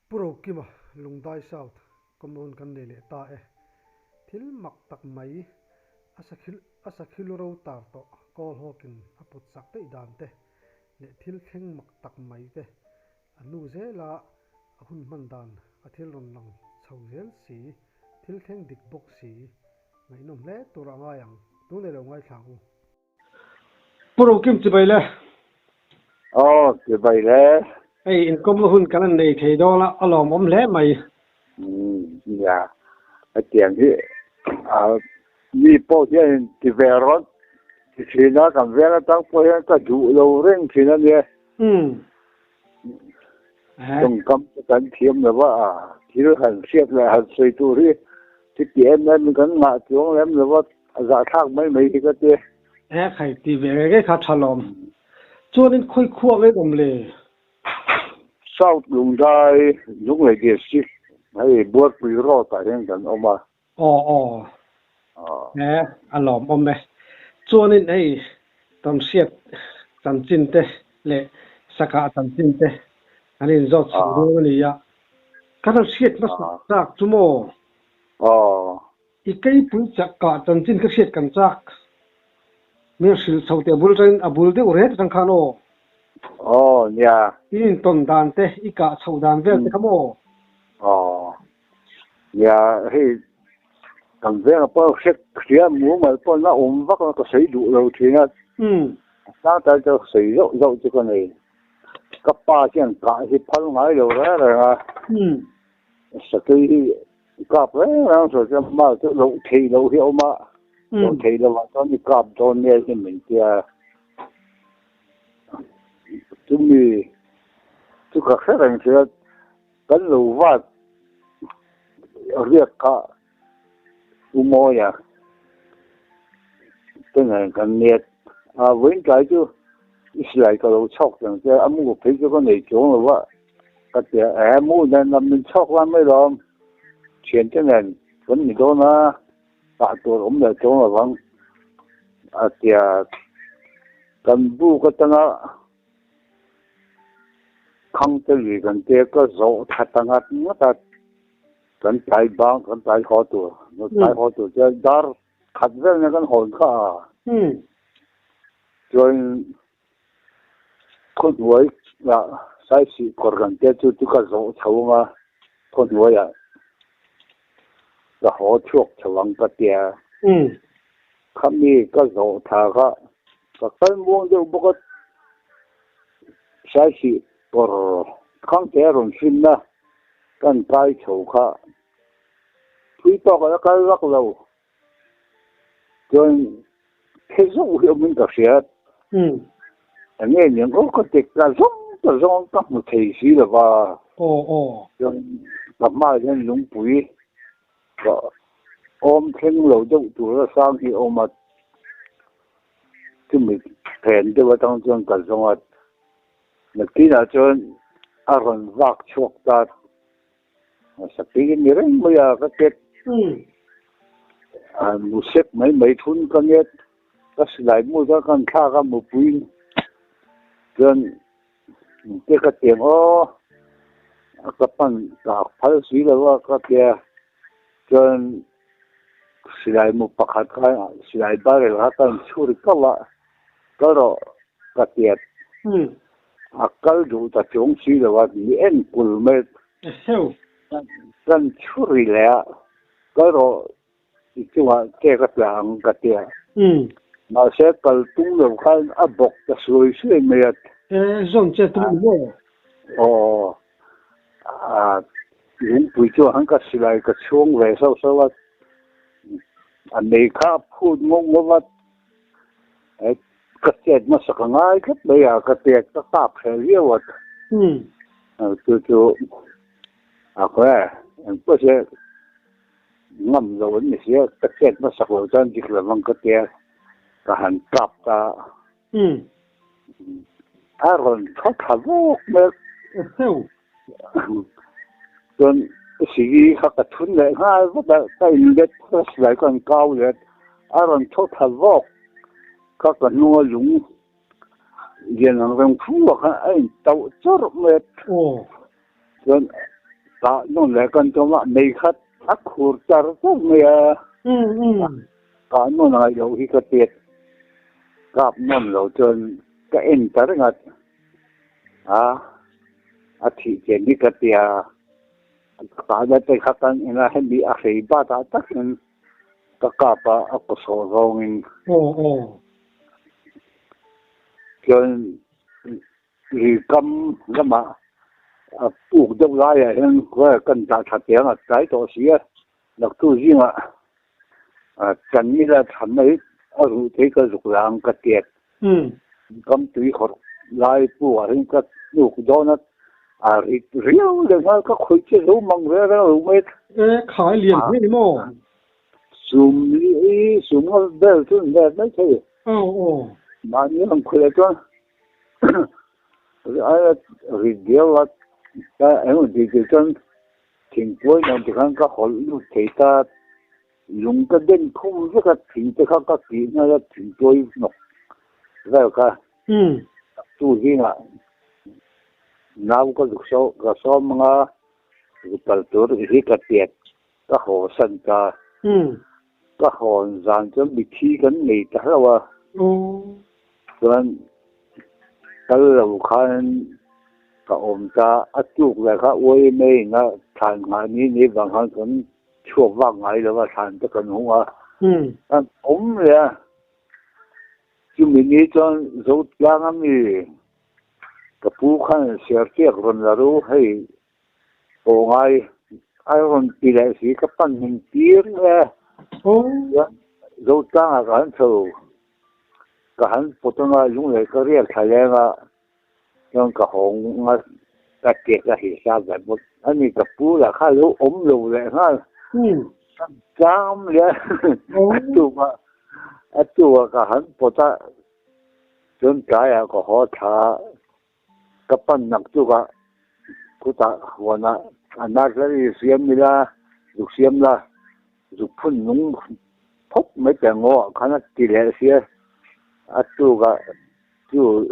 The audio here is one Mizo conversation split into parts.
Pu Rokima, Lungdai South, Common kan nei leh ta e. Thil mak tak mai, a sakhil a sakhil ro tar tawh kawl hawkin a put sak daih dan te leh thil thleng mak tak mai te a hnu zela a hun hman dan a thil rawn lang chho zel si, thil thleng dik bawk si, ngaihnawm hle tur a ngai ang, tunei lo ngaithla ang u. Pu Rokim chibai le. Aw, chibai le. Hei inkawmna hun kan han nei thei dawn a, a lawmawm hle mai. Umm, nia, hetiang hi mi pawh hian ti ve rawn ti thin a, kan veng atang pawh hian ka duh lo reng thin a nia. Umm. Tawngkam te kan thiam lo va, thil han hriat leh han sawi tur hi chuti em em kan ngah chuang lem lo va, a zahthlak mai mai hi ka ti. He khai ti ve ngei ngei kha tha lawm. Chuanin khawi khua ngei awm le? South Lungdai, Lunglei District, hei Buarpui Road ah hian kan awm a. Aw aw. He a lawmawm e. Chuanin hei Tamhriat chanchin te leh Sakah chanchin te an inzawt chho dawn a ni a. Ka rawn hriat hmasa chak chu maw? Aw. I keipui chak kah chanchin ka hriat kan chak. Mi hrilh chho teh bul atangin a bul deuh reng atang khan aw. Aw nia. I intawn dan te, i kah chhoh dan vel te kha maw? Aw. Nia hei kan vengah pawh hriat hria mumal pawh na awm vak a ka sawi duh lo thin a. A sang tai chu sawi zauh zauh chu ka nei. Ka pa hian kah hi phal ngai lo reng reng a. Sakei hi kap reng reng sawi chuan mal chu loh theih loh hi a awm a, loh theih lovah chuan i kap dawn nia hi min tia. Chumi chu ka hre reng sia kan lo vat riak kha U Mawia te nen kan nia a, vawiin tlai chu i silai ka lo chhawk tang che a, mu phei chu ka nei chuang lo va. Ka ti a, eh mu nen lam min chhawk lai mai lawm, thiante nen kan ni dawn a, tah tur awm leh chuang lo vang a ti a, kan buk atanga Khangte lui kan tia ka zawh tha ta ngat ngat a, kan tlai bang kan tlai haw tur, tlai haw tur chuan dar khat vel nen kan hawn kha a, chuan Khawhnuai ah saisih kawr kan tia chu chu ka zawh chho ang a, khawhnuai ah ka haw chhuak chho ang ka tia. Khami ka zawh thla kha ka kal muang deuh bawk a, saisih kawr khangte a rawn hrinna kan kai chho kha phui tawk a la kal vak lo. Chuan phe zauh hi awmin ka hria. Eng nge niang aw ka ti ka zawng ka zawng ka hmu thei si lo va. Chuan ka hmaah hian lungpui ka awm thleng lo deuh tura sang hi a awm a, chumi phen deuh atang chuan ka zawng a, nakinah chuan a rawn vak chhuak ta. Sakhi ni reng mai a ka tet. A mu sek mai mai thun ka nget. Ka silai mu chuan kan thlak a mupui chuan te ka tiang aw ka pan ka ak phal si lo a ka tia chuan silai mu pakhat kha silai barrel kha ka rawn chhur kauh a kal rawh ka tiat. A kal duh ta chuang si lo a, mi en kul mai kan chhu ri leh a, kal rawh i chungah che ka tla ang ka ti a. Mahse kal tum lo khan a bawk ta suai suai mai a. Zawn che tum ni maw? Aw, a lungpui chu han ka silai ka chhuang ve sauh sauh a, a mei kha a phut ngawk ngawk a. Ka chet hmasa ka ngai tlat mai a, ka chet ka kap hreh viau a. Chu chu a khaw e, engpawh se ngam lo an ni sia, ka chet hmasak loh chuan dik lo ang ka tia, ka han kap ta. A rawn thaw thla vawk mai a. Chuan sigi kha ka thun leh nghal vat a, ka inlet press lai ka han kau leh a rawn thaw thla vawk kha ka hnunga lung lian ang reng fu ah khan a intauh chawrh mai a. Chuan Kah nawn leh kan tum a, mei khat a khur char char mai a. Kah nawn a ngaih loh hi ka tiat. Kap nawn lo chuan ka en ta reng a, a a thih chian hi ka tia. Ka kah na te kha kan en a, hemi a hrei bat ah takin ka kap a, a kaw sawh zawngin. Chuan Ri kam lamah a puk deuh laiah hian kan dah tha teh ang a tlai tawh si a, naktu zingah chan ila tha mai a ruh thei ka zuk la ang ka tiat. Kam tui hawrh lai pukah hian ka hnuk dawn a, a rit riau leh nghal ka khawih che zo mang ve reng lo mai. E khai lian hle ni maw? Sum hi sum nga vel chu ni ve mai thei. Mahni ang khawih ah chuan Rit viau a, engemaw tih tur chuan thingpuai nuam ti khan ka hawlh lut thei ta, lung ka den khum vek a, thing te kha ka kih nghal a, thingtuai hnawk vel kha tu zingah nau ka zuk ka sawm anga zuk kal tur hi ka tiat ka haw san ta, ka hawn zan chuan mithi kan nei ta hlauh a. Chuan kal lo khan ka awm ta, a tuk leh kha YMA in a thlan nghah ni ni vang khan kan chhuak vak ngai lo a, thlan te kan hung a, kan awm leh a, chumi ni chuan Zotlang a mi ka pu khan Sertiak rawn la ru hei aw ngai a rawn ti leh si ka pan hmin tir e, chuan Zotlang ah ka han chho. Ka han pawt anga lung leh ka riak thla leng a, chuan ka hawng a, ka tek a hisa ve bawk a ni. Ka pu lah kha a lo awm lo leh nghal, ka cham leh a tuk a, a tuk a ka han pawt a, chuan tlaiah ka haw thla a, ka pan nak tuk a, khutah huanah a nursery siam ila, zuk siam la. Zuk phun nung phawt mai teh ngaw ah khan a ti leh sia, a tuk ah chu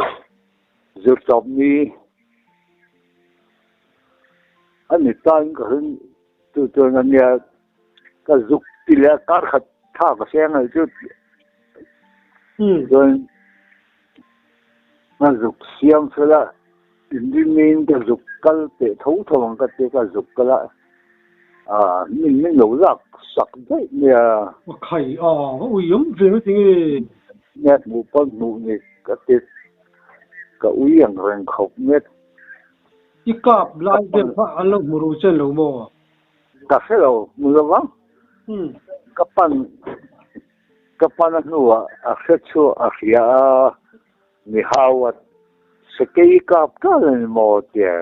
zir tawp ni a ni ta in ka hring chu chuan a nia ka zuk ti leh a kar khat tha ka seng a chu chuan a zuk siam fel a inrinni ka zuk kal teh tho tho ang ka tia ka zuk kal a. Ah, min min lo lak sak daih mai a. A khai a, va ui awm ve mai tinge. Nia hmuh pawh hmuh ni ka ti, ka ui ang reng khawp nget. I kap lai vel kha an lo hmu ru chen lo maw? Ka hre lo, hmu lo vang. Ka pan, ka pan a hnuah a hre chhuah a hria a, Mi hau a sakei kap tal a ni maw tia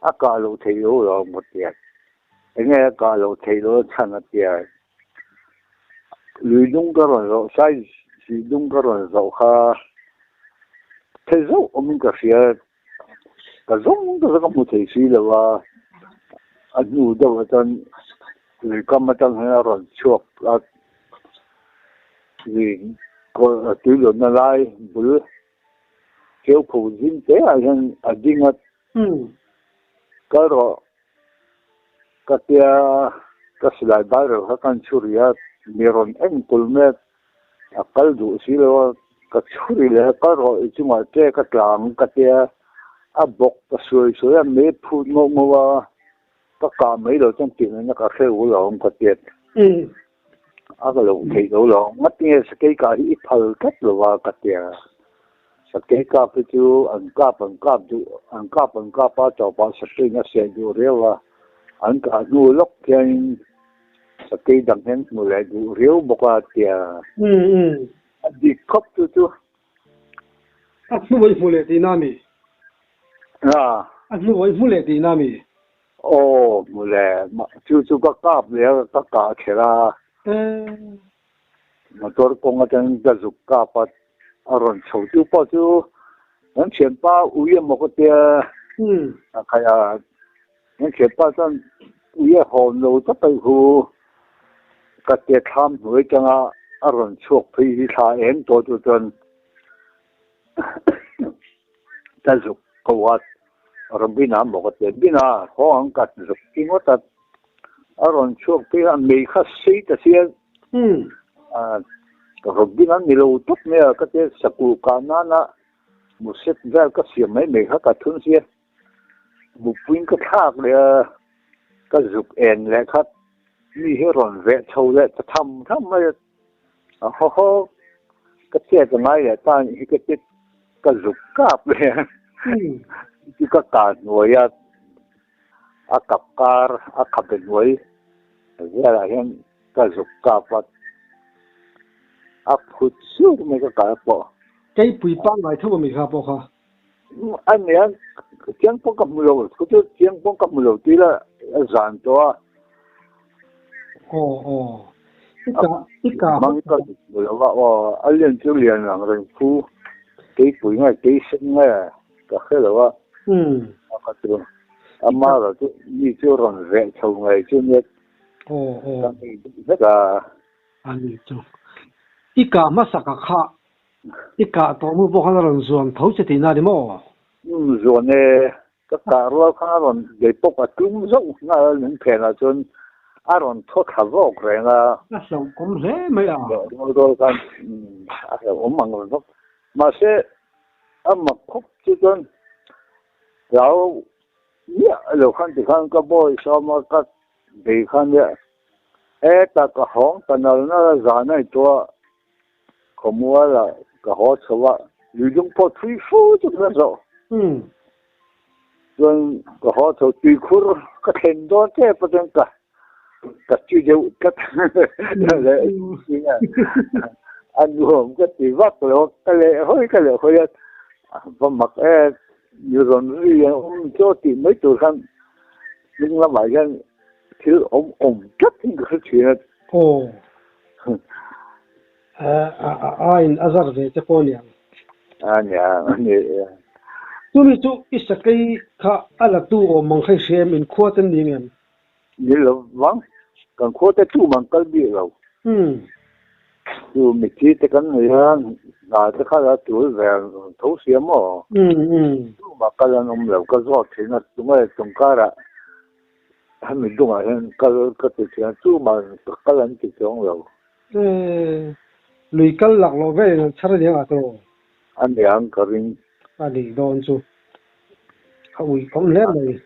a kah loh theih lo lo maw tia enge a kah loh theih loh a chhan a tia lui dung ka rawn zawh sai sih dung ka rawn zawh kha thei zauh awmin ka hria ka zawng ka zawng ka hmu thei si lo a a hnu deuh ah chuan lui kam atang hian a rawn chhuak a. Tui luanna lai bul keu pho zing te ah hian a ding a, kal rawh ka tia ka silai bai reuh kha kan chhuri a, mi rawn eng kul mek a kal duh si lo a, ka chhuri leh a kal rawh i chungah che ka tla ang ka tia a bawk ka suai suai a, mei phut ngauh ngauh a, ka kah mai lo chuan tih ngaihna ka hre ul a awm ka tiat. A ka lo theih lo lo. Ngatinge sakei kah hi i phal tlat lo a ka ti a. Sakei kap hi chu an kap an kap duh an kap an kap a tawpah sakeiin a seh duh riau a. An kah hnu lawk hianin sakei dang hian hmu leh duh riau bawk a ti a. A dik khawp chu chu. A hnuai hmu leh tihna a mi? A. A hnuai hmu leh tihna a mi? Aw hmu le, chu chu ka kap leh a, ka kah kher a. Motor kawng atangin ka zuk kap a, a rawn chho chu pawh chu kan thianpa ui emaw ka tia, a khaih a, kan thianpa chuan ui a hawn lo tlat a hu, ka tia thlam hnuai atanga a rawn chhuak phei hi thla eng tawh chu chuan ka zuk ko a. Robina maw ka ti a, Bina haw ang ka zuk ti ngawt a, a rawn chhuak phei a, mei kha sei ta sia, Robina ni lo tawp mai a ka ti a, sakuh kah nana muset vel ka siam mai mai kha ka thun sia, mupui ka thlak leh a, ka zuk en leh kha mi hi rawn veh chho leh ta tham tham mai a. A haw haw ka chet a ngai leh ta anih hi ka ti ka zuk kap leh a chu ka kah hnuai a a kap kar a khabe hnuai velah hian ka zuk kap a a phut sur mai ka kah pawh. Keipui pangngai tho ami kha pawh kha. A nia chiang pawh ka hmu lo chu chu chiang pawh ka hmu lo tih la a zan tawh a. Aw aw i ka i ka Mang ka hmu lo a aw a lian chu lian ang reng phu keipui nge keisen nge ka hre lo a a kha chu amah chu mi chu rawn veh chho ngei chu nia aw aw ka ngei deuh vek a. A ni chu i ka hmasa ka kha I kah tawh mu pawh khan a rawn zuan tho che tihna a ni maw? Umm zuan e, ka kah rual khan a rawn bei pawk a tum zauh nghal a lung phenah chuan a rawn thaw thla vawk reng a. A hlauhawm hle mai a. Rual rual khan a hlauhawm ang reng bawk. Mahse a mak khawp chu chuan hlau miah lo khan tikhan ka bawi sawm a ka bei khan nia heta ka hawng ta nal nal a zan a intuah Khawmual ah ka haw chho a, luidung pawh thui fu chu ka zawh. Chuan ka haw chho tuikhur ka thlen dawn tep a chuan ka ka chi deuh tlat leh a nuam ka ti vak lo a, ka leh hawi ka leh hawi a, va mak e mi rawn ri an awm chaw tih mai tur khan hnung lamah hian thil awm awm tlat hi ka hre thin a. Aw. A in a zar ve te pawh aniang. A nia, a ni e. Chumi chu i sakei kha a la tu awm ang kha i hria em? In khua te ni ngem? Ni lo vang, kan khua te tum ang kal bik lo. Chu mithi te kan nei a, hna te kha la tul ve tho sia maw? Tumah kal an awm lo, ka zawt thin a, tunge tawngkarah Hemi dungah hian kal ka ti thiam chu mah ka kal an ti chuang lo. E, lui kal lak loh velin an chhar aniang ah tawh. A niang ka ring. A nih dawn chu. A ui awm hle mai.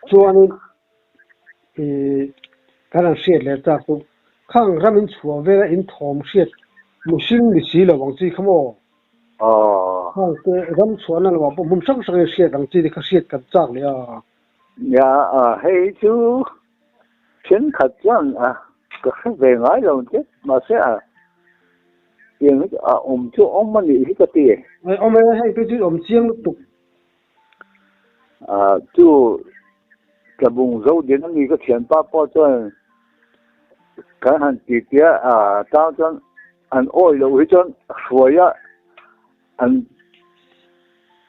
Chuanin i kan han hriat leh tak chu khang ram in chhuah vela in thawm hriat mihring ni si lo ang chi kha maw? Aw. Hang te ram chhuahna lamah pawh hmun hrang hrangin hriat ang chi te kha hriat kan chak leh a. Nia, hei chu thenkhat chuan ka hre ve ngai lo che, mahse a tiang hi a awm chu awm a nih hi ka ti. Awm e, hei te chu awm chiang lutuk. Chu Tlabung Zodin a ni ka thianpa pawh chuan kan han ti tia tang chuan an awi loh hi chuan hruai a an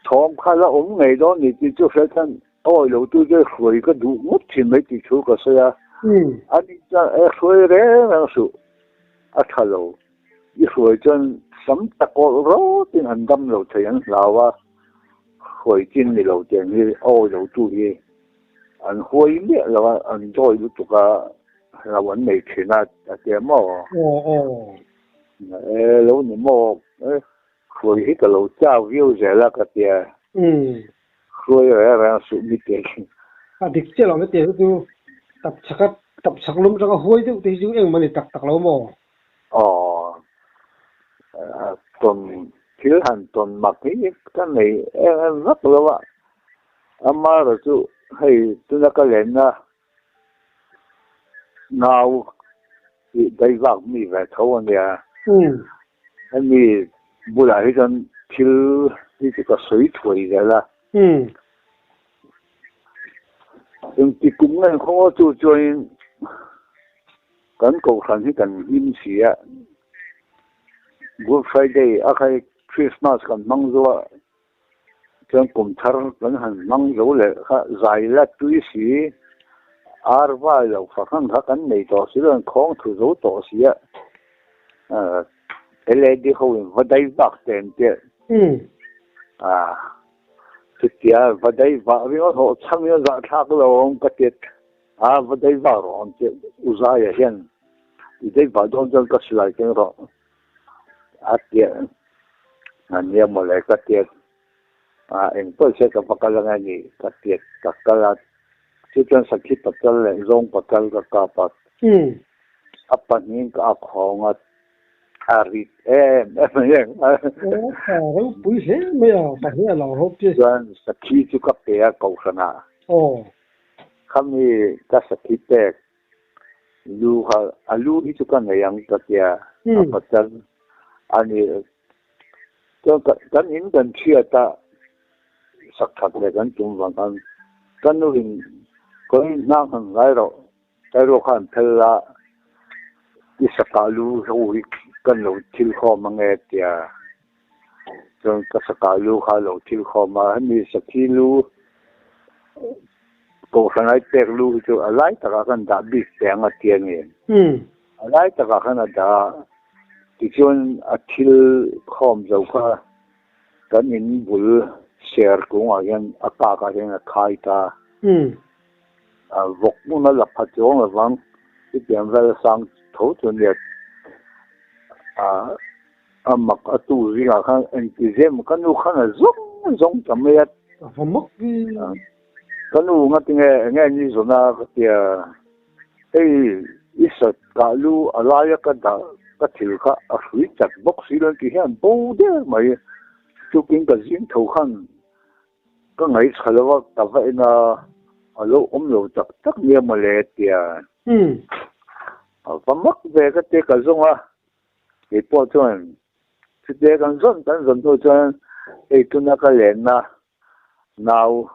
thawm kha la awm ngei dawn ni tih chu hriat chuan awi lo tu chu hruai ka duh ngawt thin mai tih thu ka sawi a, ani chuan e hruai reng reng suh a tha lo. I hruai chuan sam tak awlh rawtin an dam lo thei an hlau a, hruai chin ni lo tiang hi awi lo tu hi an huai miah lo a, an dawi lutuk a, hlau an nei thin a a ti a maw? Aw aw. E lo ni maw? E hruai hi ka lo chau viau zel a ka ti a. Hruai reng reng suh mi te hi. A dik chiah lo hetiang hi chu tapchhak a tapchhak lum atanga huai deuh te hi chu engmah ni tak tak lo maw? Aw, tawn thil han tawn mak hi ka nei em em vak lo a, amaherawh chu hei tuna ka lenna nau tih daivak mi ve tho a nia, hemi bulah hi chuan thil hi chu ka sawi thuai zel a, engti kum nge khaw chu chuanin Kan kohhran hi kan hlim si a, Good Friday a khai Christmas kan hmang zo a, chuan kum thar kan han hmang zo leh kha zai la tui si, ar vai lo fahran kha kan nei tawh si lo, an khawng thu zo tawh si a, LED ho in va dai vak te an tia. Chutia va dei vah ringawt hawh chhang in a zahthlak lo awm ka ti a, va dei vah rawh ang che U Zaia hian i dei vah dawn chuan ka silai keng rawh a ti a nia mawle ka ti a, eng pawh se ka va kal ange ni ka ti ka kal a, chu chuan sakhi patal leh zawng patal ka kap a, a pahnihin ka ak hawng a. A rit em em mai ang a. Aw tha ropui hle mai a, pahnih a lo rawp che. Chuan sakhi chu ka pe a kohhran ah. Aw. Khami ka sakhi pek lu kha a lu hi chu ka nei ang ka tia a pasal a ni. Chuan kan in kan hriat a sak that leh kan tum vang khan ka nu in kawng hnang han ngai rawh. Erawh khan phel a, i sakah lu ho hi kan lo thil khawm ange tia chuan ka sakah lu kha a lo thil khawm a, hemi sakhi lu kohhran ai pek lu hi chu a lai takah khan dah bik teh ang a ti a ni. A lai takah khan a dah a, tichuan a thil khawm zo kha kan in bul ser kungah hian a kakah hian a khai ta. Vawk hmun a la pha chuang lo vang, chutiang vel sang tho chu nia a mak a tu zingah khan engti zem ka nu khan a zawng zawng ta mai a. A va mak vi. Ka nu nga tinge enge ni zawn a ka tia hei i sat kah lu a laia ka dah ka thil kha a hrui chat bawk si lo ti hian bo der mai tukin ka zing tho khan Ka ngaihthla lo a, ka va en a, a lo awm lo tak tak nia mawle tia. A va mak ve ka ti ka zawng a, kei pawh chuan chute kan zawn kan zawn hnu chuan hei tuna ka lenna nau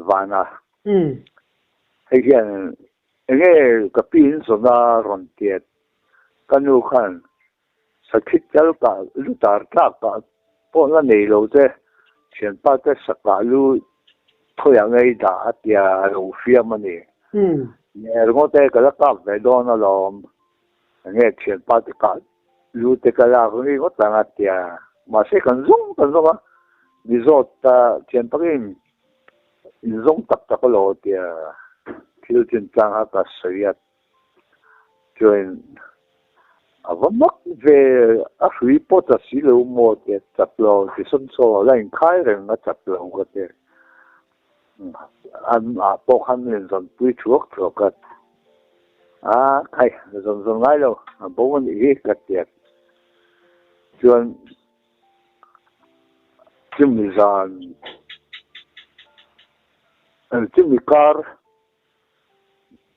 vana hei hian enge ka pi in zawn a rawn tiat ka nu khan Sakhi chal kah lu tar tlak kah pawh la nei lo te, thianpa te sakah lu thawiah ngei dah a tia a lo fiam a ni. Ner ngawt e ka la kap ve dawn alawm, enge thianpa te kah lu te ka lak ri ngawt ang a tia. Mahse kan zawng kan zawng a, mi zawt ta thianpakin in zawng tak tak alaw tia thil chinchang a ka sawi a. Chuan a va mak ve, a hrui pawh chat si lo maw tih a chat lo, ti sawn saw la inkhai reng a chat lo ka ti. An ah pawh khan min zawn pui thuak thuak a, a khai zawn zawn ngai lo, a bo a nih hi ka ti a. Chuan chumi zan, chumi kar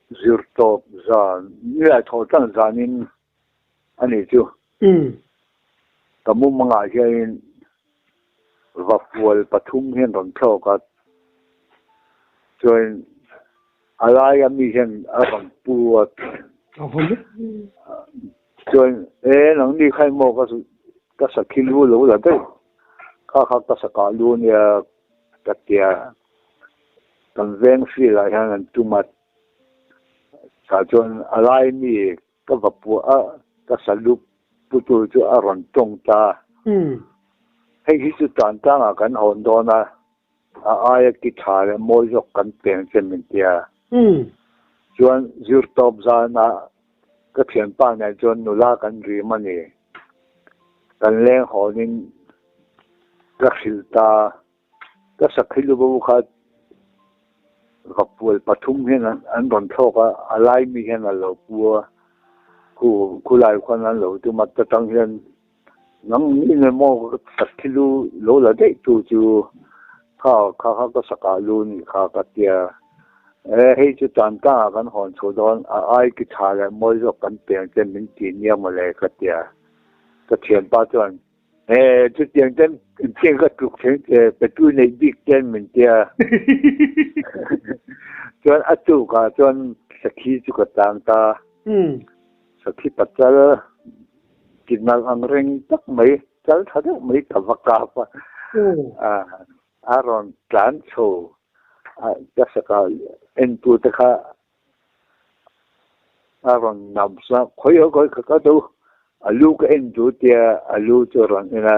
Zir tawp zan, nilai thaw tlang zanin a ni chu. Ka mumangah hianin vafual pathum hian rawn thlawk a, chuan a laia mi hian a rawn pu a, chuan e nangni kha emaw ka sakhi lu lo la daih, kha kha ka sakah lu ania ka tia. Kan veng field ah hian an tum a, tah chuan a lai mi ka va puah a, ka salu pu tur chu a rawn tawng ta. Hei hi chu tan tlangah kan hawn dawn a, a aia ki tha leh mawi zawk kan peng che min ti a. Chuan zir tawp zanah ka thianpa nen chuan nula kan rim a ni. Kan leng hawnin ka hrilh ta. Ka sakhi lu bo kha vapual pathum hian an rawn thlawk a, a lai mi hian a lo pu a, khu khulai khuan an lo tum a, ta tang hian nang ni nge maw ka sakhi lu lo la daih tu chu kha kha kha ka sakah lu ni kha ka tia, e hei chu tan tlangah kan hawn chho dawn a ai ki tha leh mawi zawk kan peng che min ti nia mawle ka tia, ka thianpa chuan He chutiang ten chiang ka tluk thleng che petu nei bik ten min tia. Chuan a tukah chuan sakhi chu ka tang ta. Sakhi pachal kinal ang reng tak mai, chal tha deuh mai ka va kap a. A rawn tlan chho a, ka saka entu te kha A rawn nam sa khawi haw khawi ka ka do a lu ka en duh tia a lu chu a rawn en a,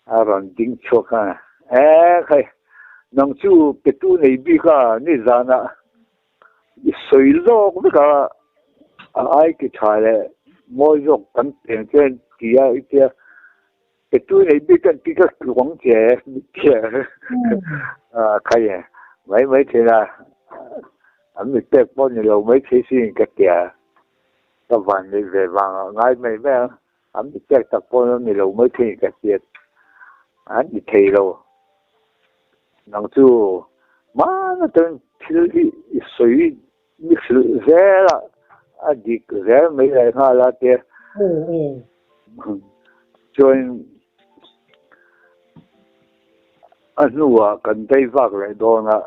a rawn ding chhuak a, E khai, nang chu petu nei bik a nizanah i sawi zawk vek a, a ai ki tha leh mawi zawk kan peng chuan ti a i tia petu nei bik kan ti ka tluk ang che tia a khai e mai mai thin a, an mi pek pawh ni lo mai thei sin ka tia ka van nei ve vang a ngai mai mai ang. An ti pek tak pawh a ni lo mai thei ka hriat. An ti thei lo. Nang chu hman atangin thil hi i sawi mi hrilh zel a, a dik zel mai leh nghal a tia. Chuan a hnuah kan dai vak leh dawn a,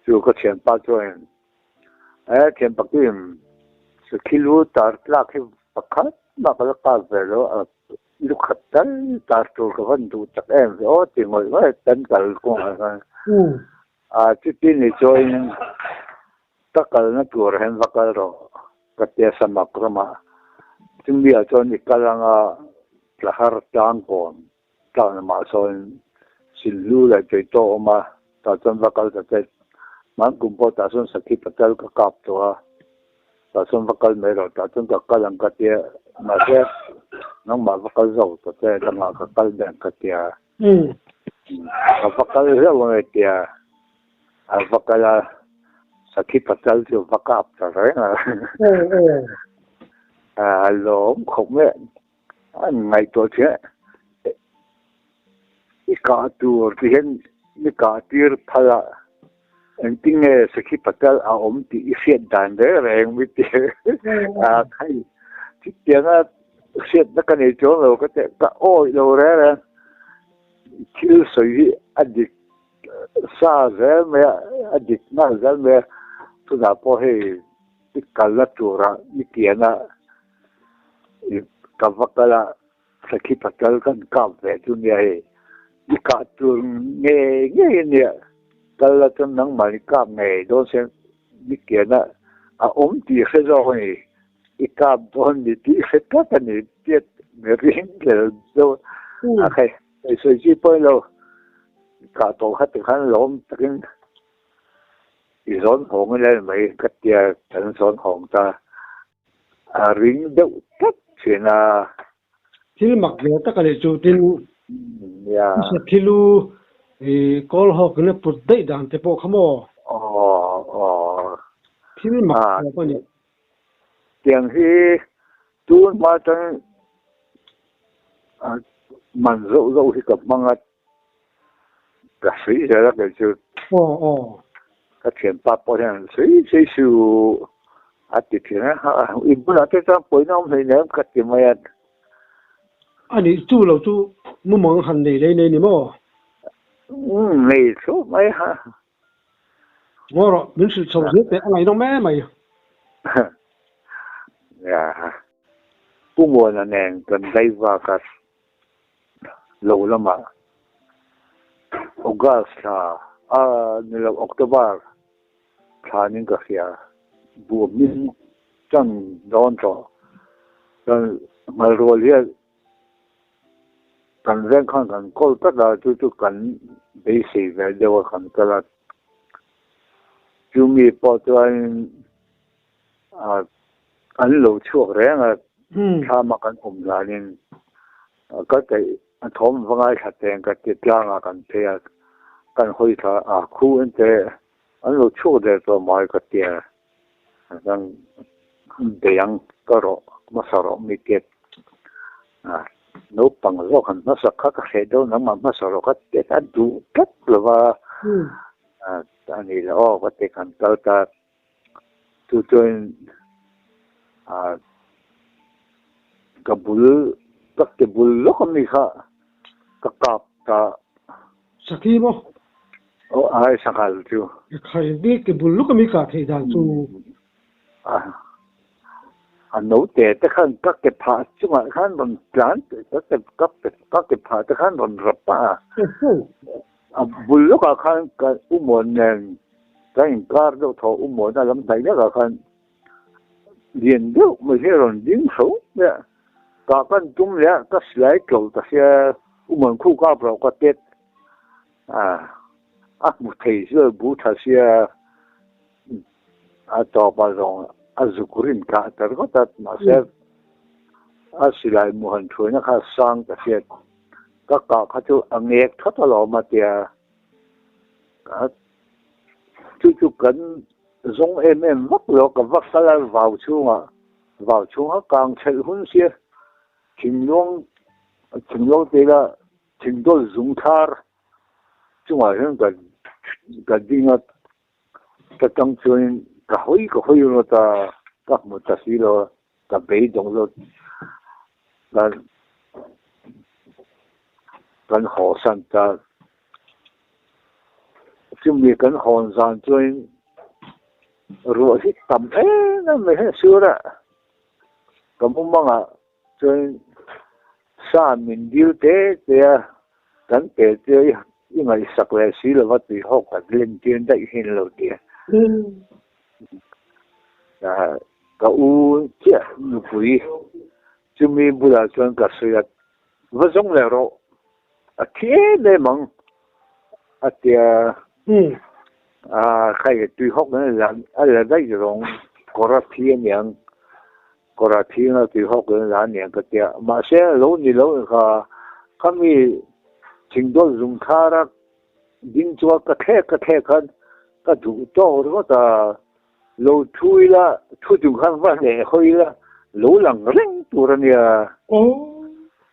chu ka thianpa chuan He thian pakim sakhi lu tar tlak hi pakhat mah ka la kap ve lo a, lu khat tal tar tur ka van duh tak em ve aw ti ngawih ngawih tan kal kawngah khan a chuti ni chuan ka kalna tur hian va kal rawh ka tia samak ramah chumi ah chuan i kal anga tla har tlang kawn Tlang lamah sawn Silhlu leh Tuitawh a awm a, tah chuan va kal ta che. Hman kum pawh tah sawn Sakhi Patel ka kap tawh a, tah sawn va kal mai rawh, tah chuan ka kal ang ka tia, mahse nangmah va kal zawk ta che, dangah ka kal daih ang ka tia. Ka va kal zeuh ang e tia, a va kal a, Sakhi Patel chu va kap ta reng a. A lawm khawp mai. An ngaihtuah chiah i kah tur ti hian i kah tir phal a, engtinge Sakhi Patel a awm tih i hriat dan reng reng mi ti a khai chutianga hriatna ka nei chuang lo ka teh ka awih lo reng reng thil sawi hi a dik sa zel mai a a dik nghal zel mai a tunah pawh hei i kalna turah i kian a. Ka va kal a, Sakhi Patel kan kap ve chu nia hei, i kah tur ngei ngei a nia, kal la chuan nangmah i kap ngei dawn se ni kian a, a awm tih hre zawk a ni, i kap dawn ni tih hre tlat a ni tiat mi ring tel deuh a, a khai hei sawi chi pawh ni lo, kah tawh kha tikhan lawm takin i zawn hawng ila ni mai ka tia kan zawn hawng ta. A ring deuh tlat thin a. Thil mak ve tak a nih chu tin i thilu i kawl hawk in a put daih dan te pawh kha maw? Thil mak tawp a ni. Tiang hi tun hma atang man zauh zauh hi ka hmang a. Ka sawi zel a kei chu. Aw aw. Ka thianpa pawh hian sawi sawi suh a ti thin a, i bulah te chuan pawina awm hlei nem ka ti mai a. A nih chu lo chu mumang han nei lei nei ni maw? Umm nei thluah mai ha. Ngaw rawh, min hrilh chho zel teh a ngaihnawm em mai. Nia, Pu Muana nen kan dai vak a. Lo lamah August thla a ni lo October thla ning ka hria buh hming chan dawn tawh chuan Ngalrual hian kan veng khan kan kawl tlat a chu chu kan beisei ve deuh a kan kal a chumi pawh chuan An lo chhuak reng a, thlama kan awm danin ka keih a thawm va ngaithla teng ka ti tlangah kan phei a, kan hawi thla a khu en te an lo chhuak der tawh mai ka ti a, kan bei ang ka rawh hmasa rawh mi tiat a, naupang zawk han hmasa kha ka hreh deuh nangmah hmasa rawh ka ti a duh tlat lova a ni lo aw ka ti kan kal ta. Chu chuan ah ka bul ka ke bul lawk ami kha ka kap ta. Sakhi maw? Aw ai sanghal chu. Ka khai ni ke bul lawk ami kah theih dan chu. A note te khan ka ke phah chungah khan rawn tlan ka ke ka ka ke phah te khan rawn rap a. A bul lawkah khan ka umawn nen Ka inkar deuh thaw umawna lam hnaih lekah khan lian deuh mai hi a rawn ding tho mai a, kah kan tum leh a, ka silai tlawlh ta sia umawn khu kap rauh ka tet. A a hmu thei chu a bu tha sia a tawpah zawng a zuk rin kah ta ringawt a mahse a silai mu han thuaina kha sang ta hriat ka kah kha chu a ngek thawt alawm a tia chu chu kan zawng em em vak lo ka va kal a vau chhungah vau chhunga kang chhelh hun sia thingluang thingluang te ila Thingdawl zung thar chungah hian ka ka ding a, ka tang chuanin ka hawi ka hawi rawt a, ka hmu ta si lo a, ka beidawng zawt kan kan haw san ta. Chumi kan hawn zan chuanin ruah hi tam em em mai hian a sur a, ka mumangah Chuan sa min dil te te a, kan pe che i i ngaihsak leh si lova tui hawk kan len tir daih hian lo ti a. Ka u chiah nupui chumi bulah chuan ka sawi a, va zawng leh rawh, a thi em em ang a ti a. Kha i tui hawk a la daih zawng kawr a thi aniang. Kawrah thinga tui hawk in la aniang ka tia. Mahse lo ni lo in kha khami thingdawl zung thara ding chunga ka thlek ka thlek khan ka duh tawk ringawt a, lo thu ila thu chung khan va hleh hawi ila lo lang reng tur ania.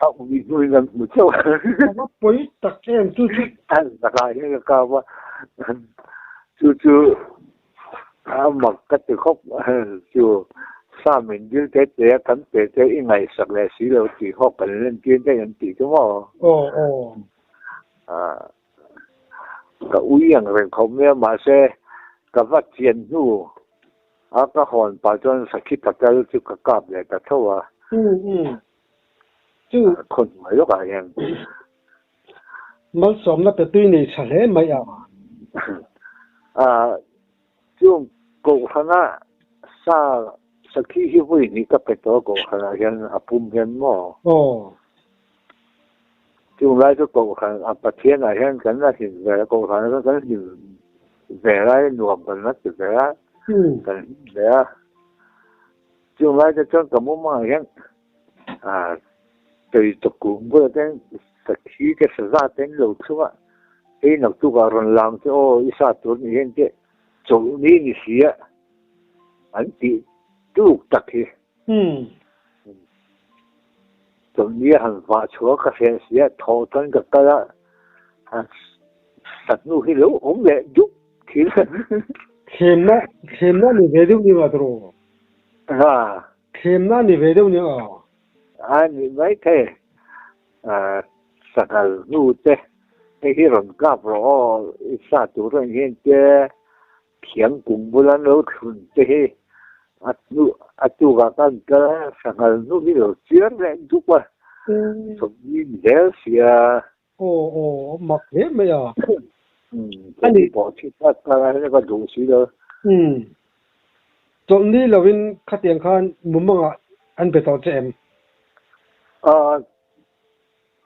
A ui hnuin kan hmu chauh. A va pawi tak em chu chu. A zakah hian ka kap a, chu chu A mak ka ti khawp chu sa min dil te te a kan pe te i ngaihsak leh si lo tih hawk kan len tir daih an tih chu maw? Aw aw. Ka ui ang reng khawp mai a mahse ka va chian hnu a ka hawn pah chuan sakhi patal chu ka kap leh ta tho a. Um um. Chu. Khawnhnuai lawkah hian. Malsawmna pe tui nei tha hle mai a. Chung Kohhrana sa sakhi hi vawi hnih ka pe tawh a Kohhranah hian a pum hian maw? Aw. Chung lai chu Kohhran a Pathianah hian kan la hlim ve a, Kohhranah chuan kan hlim ve lai nuam kan la ti ve a, kan hlim ve a. Chung lai te chuan ka mumangah hian Tui tukung bulah te sakhi te saza te an lo thlung a, hei naktukah rawn lang che aw i sa tur nih hian che chawlh ni ni si a an tih tuk tak hi. Chawlh ni a han vah chhuah ka hreh si a, thawh chuan ka kal a, sahnu hi lo awm leh dup thil. Thlemna, thlemna ni ve deuh ni ma tawh. Ha. Thlemna ni ve deuh ni aw. A ni mai thei. Sanghal hnu te hei hi rawn kap rawh aw, i sa tur reng hian te thiang kum bula an lo thlun te hi a hnu a tukah khan kal a, sanghal hnu hi lo chiar leh dup a, sawmhnih ni zel sia. Aw aw mak hle mai a. Umm chawlhni pawh thih tak tak a hei ka duh si lo. Umm chawlhni lovin khatiang khan mumangah an be tawh che em? Aaa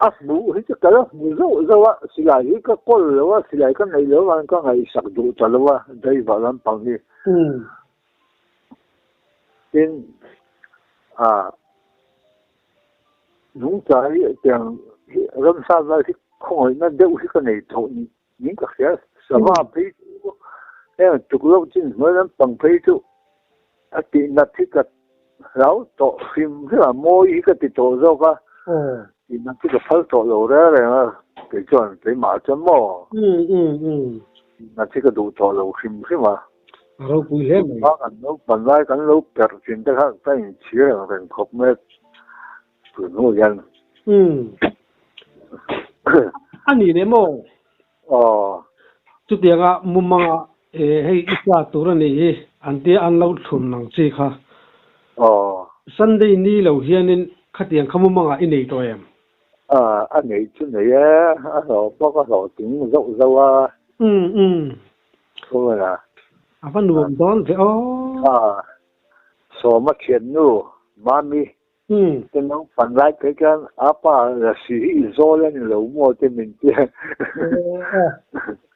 a hmuh hi chu ka la hmu zauh zauh a, silai hi ka kawl lo a, silai ka neih loh avangin ka ngaihsak duh ta lo a driver lampang hi. Umm. Tin aa. Nungcha hi tiang hi ramsa vel hi khawngaihna deuh hi ka nei tawh niin ka hria. Sava phei chu heng tuk loh chin hnuai lampang phei chu a tih nat hi ka hlau tawh hrim hrim a, mawi hi ka ti tawh zawk a, tih nat hi ka phal tawh lo reng reng a, kei chuan keimah chuan maw tih nat hi ka duh tawh lo hrim hrim a. A ropui hle mai. Tunhma kan naupan lai kan lo perh thin te kha ka inchhir ang reng khawp mai tun hnu hian. Umm. A ni leh maw? Aw. Chutianga mumanga hei i tla tur a nih hi an tia an lo thlun ang chi kha. Aw. Sunday ni lo hianin khatiang kha mumanga i nei tawh em? A neih chu nei e, a hlawh bawk a hlawhtling zauh zauh a. Umm umm. Kawngah. A va nuam dawn ve aw. A, Sawma thiannu, Mami. Ka naupang lai phei khan a pa lasi hi i zawl a ni lo maw te min tia.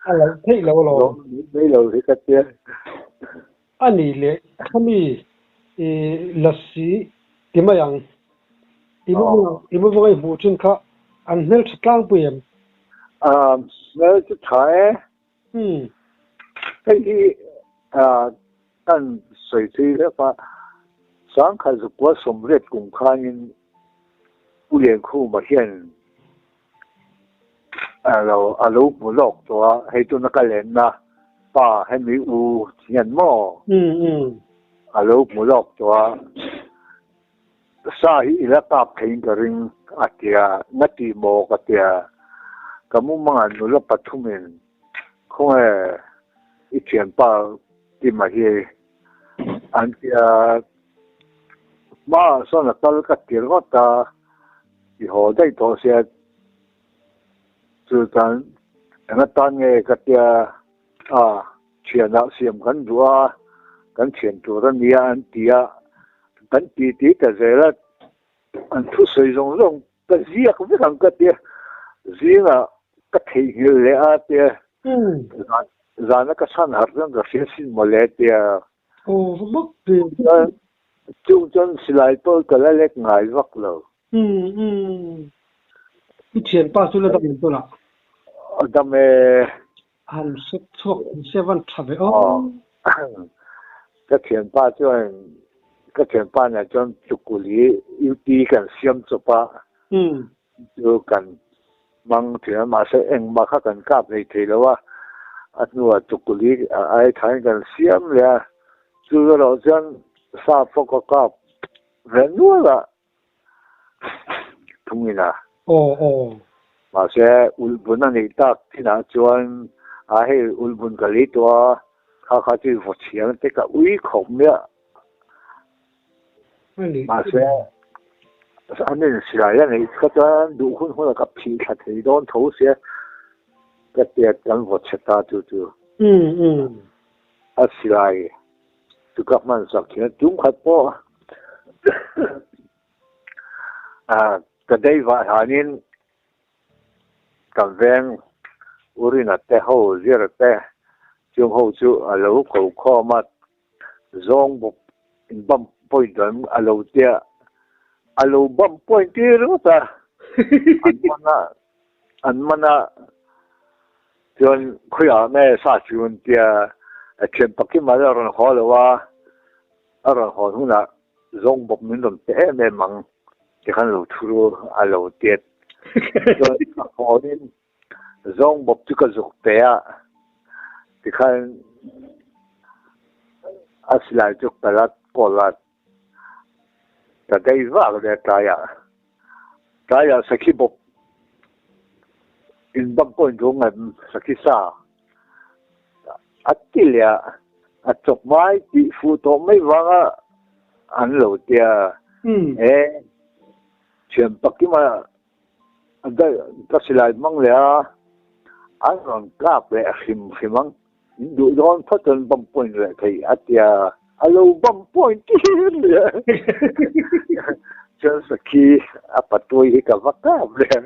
A lo theih lo alawm. Zawm mai mai lo hi ka tia. A nih leh khami i lasi ti mai ang. I mumanga i hmuh thin kha an hmeltha tlangpui em? Hmel chu tha e. Hei hi kan sawi thui hlep a, Sangkhat zakua sawmriat kum khanin Pu Liankhuma hian a lo a lo hmu lawk tawh a, hei tuna ka lenna pa hemi u hian maw a lo hmu lawk tawh a, sa hi i la kap theiin ka ring a tia, nga tih maw ka tia, ka mumangah nula pathumin khawnge i thianpa Tima hi an tia, hmaah sawn a kal ka ti ringawt a. I haw daih tawh sia, chu chuan eng atan nge ka tia a, thianah siam kan duh a, kan thian tur a nia an ti a, kan ti ti ta zel a, an thusawi zawng zawng ka ziak vek ang ka tia, zingah ka theihnghilh leh a tia, zana ka chhan harh chuan ka hria sin mawle tia. Aw va mak ve. Chung chuan silai pawh ka la lek ngai vak lo. Umm umm. I thianpa chu la dam em tawh lah? A dam e. Han hre chhuak thei se van tha ve aw. Ka thianpa chuan ka thianpa nen chuan chukuli UT kan siam chawp a. Chu kan hmang thin a, mahse engmah kha kan kap hlei thei lo a, a hnuah tukuli a ai thain kan siam leh a, chu erawh chuan sa pawh ka kap ve nual a thungin a. Aw aw. Mahse ulhbun a neih tak thinah chuan a hei ulhbun ka lei tawh a, kha kha chu vaw chhiang te ka ui khawp mai a. Mahse, an insilai a neih kha chuan duh hun hunah ka phih thla thei dawn tho sia, ka tiat kan vaw chhe ta chu chu. A silai chu ka hman sak thin a, tum khat pawh ka dei vah hlanin kan veng Urina te ho zir te chung ho chu a lo ko khawm a. Zawng bawk in bump point an a lo tia, a lo bump point tir ringawt a, an man a, an man a, chuan khawiah nge sa chu an tia, a thian pakima a rawn haw lo a, a rawn haw hunah zawng bawk min rawn pe em em ang tikhan lo thu ru a lo tia, chuan a hawin Zawng bawp chu ka zuk pe a, tikhan a silai chu ka la kawl a, ka dei vak leh tlaiah, tlaiah sakhi bawp in bang pawh in duh ngem sakhi sa a ti leh a, a chawp mai tih fuh tawh mai vanga an lo tia, e thian pakima Ka silai hmang leh a, an rawn kap leh hrim hrim ang. In duh dawn phawt chuan bump point leh thei a tia, a lo bump point tir leh chuan sakhi a patuai hi ka va kap leh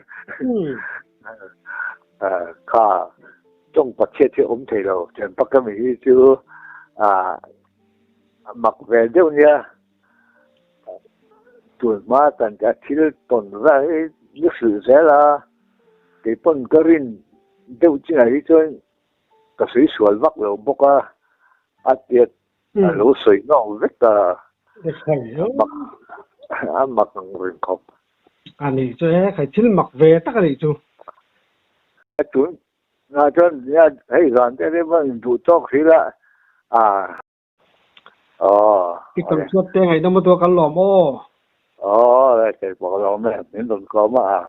kha tawng pakhet hi awm thei lo. Chuan pakami hi chu a mak ve deuh nia. Tun hma kan a thil tawn vel hi ni hrilh zel a, kei pawn ka rin deuh chinah hi chuan ka sawi sual vak lo bawk a, a tiat a lo sawi nawk vek a, a mak ang reng khawp. A nih chu he khai thil mak ve tak a nih chu. Tun ah chuan hei zan te te pawh in duh tawk hrilh a, I tam chuat te ngaihdam a tuah kan lawm aw. Aw, kei pawh ka lawm e, min rawn kawm a.